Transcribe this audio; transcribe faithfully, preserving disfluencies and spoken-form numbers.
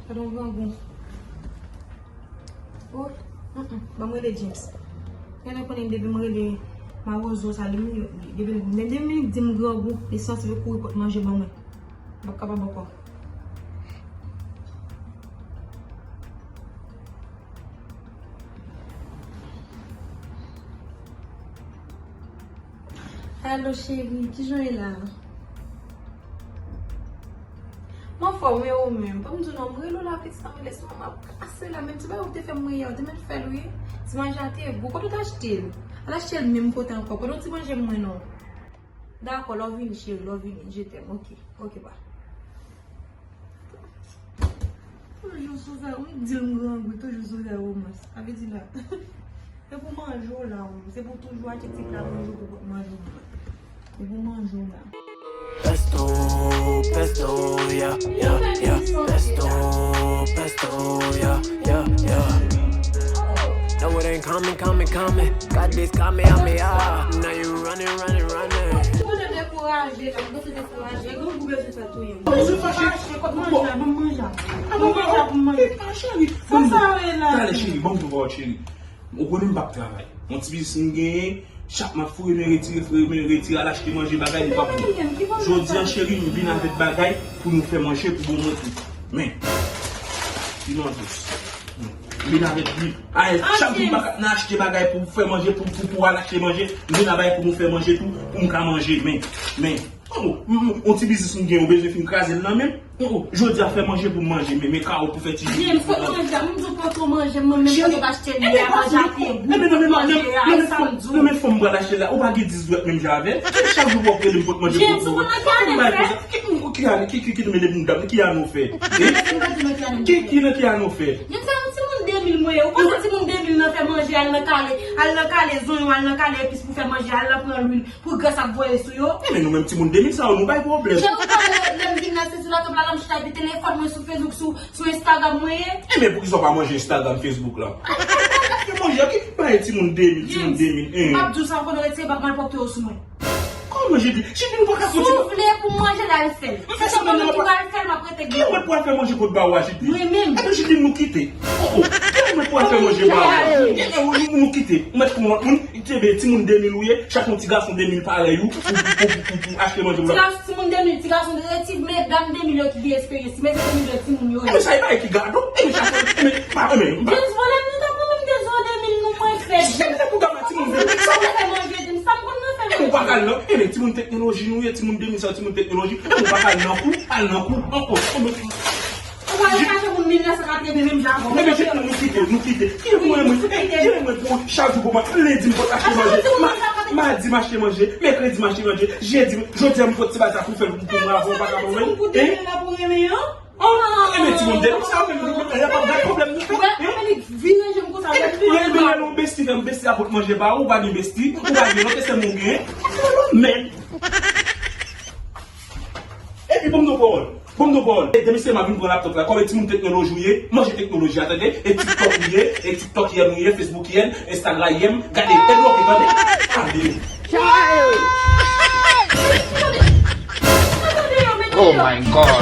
Gade yon grangou. Oh, mm, mm, ban m rele James. Genlè konnen depi m rele mawozo sa, li miyòt li. Depi, men depi m di m grangou, li santi pou kouri pot manje ban mwen. M p ap kapab ankò. Alo cheri, kijan w ye la? M anfòm wi, ou menm? Ban m di w non, m rele w la pitit, sa m rele sou mwen, m ap kase la, men ti bagay ou te fè m mwen yè, ou te mèt fè l wi. Ti manje a te gou, kote w t achte l? Al achte l menm kote ankò, kote w ti manje mwen non? Dakò, lè w vini cheri, lè w vini, je t'aime, ok, ok, bye. Toujou sou fè, m di l m grangou, toujou sou fè romans. Sa vle di la, se pou manje w la, wi. Se pou toujou achte ti pla manje w pou pot manje w. Se pou manje w la. Pesto, pesto, yeah, yeah, yeah. Pesto, pesto, yeah, yeah, yeah. No, it ain't coming, coming, coming. Got this, got me, I'm me, ah. Now you running, running, running. Ou te dekouraje, la, ou te dekouraje. Gen gou bezwen fè touye m. Bezwen fache. Fache, kot manje a, ban m manje a. Ban m manje a pou m manje. Sa sa ye la? Talè cheri, ban m di w pawòl cheri. Ou konnen m p ap travay. Yon ti biznis m genyen, chak m ap foure men retire, foure men retire, al achte manje bagay, li p ap bon. Jodi a cheri, m vin avèk bagay pou nou fè manje pou bon mwen tou. Men, li nan dous. M vin avèk li. Ay, chak jou m pa ka nan achte bagay pou fè manje, pou, pou, pou al achte manje, m vin avèk pou nou fè manje tou, pou m ka manje. Men, men, oh, m, m, yon ti biznis m gen, ou bezwen fin kraze l nan men m? Oh, oh, jodi a fè manje pou m manje, men, men kawo pou fè ti jus. James, kote manje a? M di w pote w manje, mwen menm kote w achte l yè a, manje a te gou. Manje a, sa m di w. Nan men fanm m pral achte l la, ou pa gen dis dwèt menm jan avè l? Chak jou w ap rele m pot manje pou ou. James, ou konn nan ki ane m fè? Ki, ki, ki ane, ki, ki, ki ane m dam, ki ane w fè? James, ou pa di nan ki ane m fè? Ki, ki nan ki ane w fè? James, se yon timoun de mil mwen ye. Ou panse timoun de mil nan fè manje, al nan kale, al nan kale zonyon, al nan kale epis pou fè manje, al nan pran lwil pou gras ap voye sou yo? Enben nou menm timoun de mil sa yo, nou bay pwoblèm. Jan ou pale, lè m vin nan se sou laptop la, la m chita epi telefòn mwen sou Facebook, sou, sou Instagram mwen ye. Enben poukisa w pa manje Instagram, Facebook la? Al, al, al achte manje, ki bagay timoun de mil, timoun de mil, en. M ap di w sa ankò, nou retire bak malpwòpte yo sou mwen. Kòman Jidlin? Jidlin, ou pa ka kontinye. Si w vle pou m manje la, al fè l. M fè sa menm nan. Ki w al fè l, m ap rete gade. Ki w mèt pou al fè manje kot ba w a, Jidlin? Mwen menm. Epi Jidlin, nou kite. Oh, oh. Ki w mèt pou al fè manje ba w a? Eh, eh, nou, nou kite. Ou mèt pou yon lòt moun, kenbe timoun de mil ou ye, chak yon ti gason de mil parèy ou, pou, pou, pou, pou, pou achte manje pou la. Ti gason, timoun de mil, ti gason de, ti medam de mil yo ki gen esperyans, ti medam de mil yo, timoun yo ye. Enben sa, e pa e ki gado. Enben sa, enben, pa, enben, pa. James, vòlè m, nou ta pran menm de zò de mil nou mwen fè. James, se pou gama timoun de mil. Sa w fè manje, James, sa m konn nan fè manje. Enben ou pa ka al nan, enben timoun teknoloji nou ye, timoun de mil sa, timoun teknoloji. Enben ou pa ka al nan kou, al nan kou, ankò. Enben, ou pa al chache moun mil nèf san katreven menm jan avè w. Enben, Jidlin, nou kite, nou kite. Ki lè mwen, mwen, ki lè mwen pou chak jou pou mwen, lendi m pot achte manje, ma-, madi m achte manje, mèkredi m achte manje, jedi, jodi a m pot ti bagay sa pou fè l pou mwen avè w pa ka ban mwen. Hein? Ah, enben timoun de mil sa menm, nou, nou, y a pa de pwoblèm, nou fè, hein? Enben lè nou besti, fè m besti a pot manje ba ou, ou pa gen besti, ou pa gen lòt, e se mwen ou gen. Men. Epi ban m di w pawòl. Ban m di w pawòl. E demen se m ap vin pran laptop la. Kòm e timoun teknoloji w ye, manje teknoloji a, tande? E TikTok ou ye, e TikTok yè nou ye, Facebook yè, Instagram yè, gade, e bloke, tande? Ale. Oh my God.